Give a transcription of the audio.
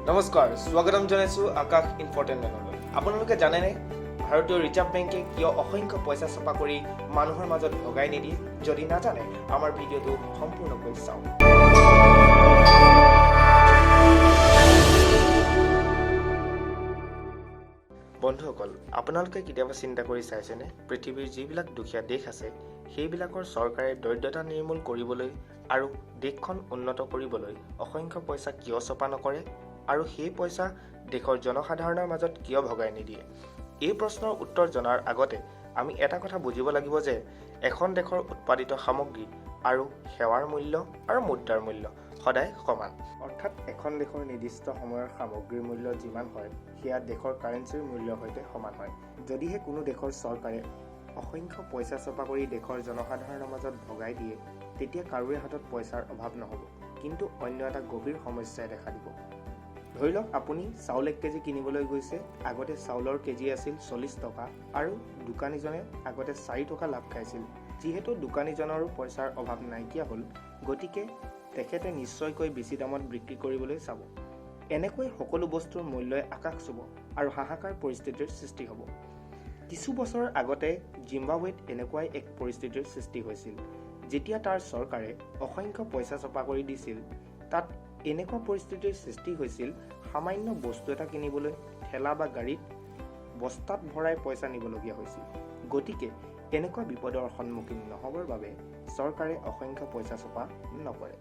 নমস্কাৰ, স্বাগতম জনাইছোঁ আকাশ ইনফৰটেইনমেণ্টলৈ। আপোনালোকে জানেনে ভাৰতীয় ৰিজাৰ্ভ বেংকে কিয় অসংখ্য পইচা ছপা কৰি মানুহৰ মাজত ভগাই নিদিয়ে? যদি নাজানে, আমাৰ ভিডিঅ'টো সম্পূৰ্ণকৈ চাওক। বন্ধুসকল, আপোনালোকে কেতিয়াবা চিন্তা কৰি চাইছেনে, পৃথিৱীৰ যিবিলাক দুখীয়া দেশ আছে, সেইবিলাকৰ চৰকাৰে দৰিদ্ৰতা নিৰ্মূল কৰিবলৈ আৰু দেশখন উন্নত কৰিবলৈ অসংখ্য পইচা কিয় ছপা নকৰে আৰু সেই পইচা দেশৰ জনসাধাৰণৰ মাজত কিয় ভগাই নিদিয়ে? এই প্ৰশ্নৰ উত্তৰ জনাৰ আগতে আমি এটা কথা বুজিব লাগিব যে এখন দেশৰ উৎপাদিত সামগ্ৰী আৰু সেৱাৰ মূল্য আৰু মুদ্ৰাৰ মূল্য সদায় সমান। অৰ্থাৎ এখন দেশৰ নিৰ্দিষ্ট সময়ৰ সামগ্ৰীৰ মূল্য যিমান হয়, সেয়া দেশৰ কাৰেঞ্চিৰ মূল্যৰ সৈতে সমান হয়। যদিহে কোনো দেশৰ চৰকাৰে অসংখ্য পইচা ছপা কৰি দেশৰ জনসাধাৰণৰ মাজত ভগাই দিয়ে, তেতিয়া কাৰোৰে হাতত পইচাৰ অভাৱ নহ'ব, কিন্তু অন্য এটা গভীৰ সমস্যাই দেখা দিব। ধৰি লওক, আপুনি চাউল 1 কেজি কিনিবলৈ গৈছে। আগতে চাউলৰ কেজি আছিল 40 টকা আৰু দোকানীজনে আগতে 4 টকা লাভ খাইছিল। যিহেতু দোকানীজনৰো পইচাৰ অভাৱ নাইকিয়া হ'ল, গতিকে তেখেতে নিশ্চয়কৈ বেছি দামত বিক্ৰী কৰিবলৈ চাব। এনেকৈ সকলো বস্তুৰ মূল্যই আকাশ চুব আৰু হাহাকাৰ পৰিস্থিতিৰ সৃষ্টি হ'ব। কিছু বছৰৰ আগতে জিম্বাবুৱেত এনেকুৱাই এক পৰিস্থিতিৰ সৃষ্টি হৈছিল। যেতিয়া তাৰ চৰকাৰে অসংখ্য পইচা ছপা কৰি দিছিল, তাত এনেকুৱা পৰিস্থিতিৰ সৃষ্টি হৈছিল, সামান্য বস্তু এটা কিনিবলৈ ঠেলা বা গাড়ীত বস্তাত ভৰাই পইচা নিবলগীয়া হৈছিল। গতিকে এনেকুৱা বিপদৰ সন্মুখীন নহ'বৰ বাবে চৰকাৰে অসংখ্য পইচা ছপা নকৰে।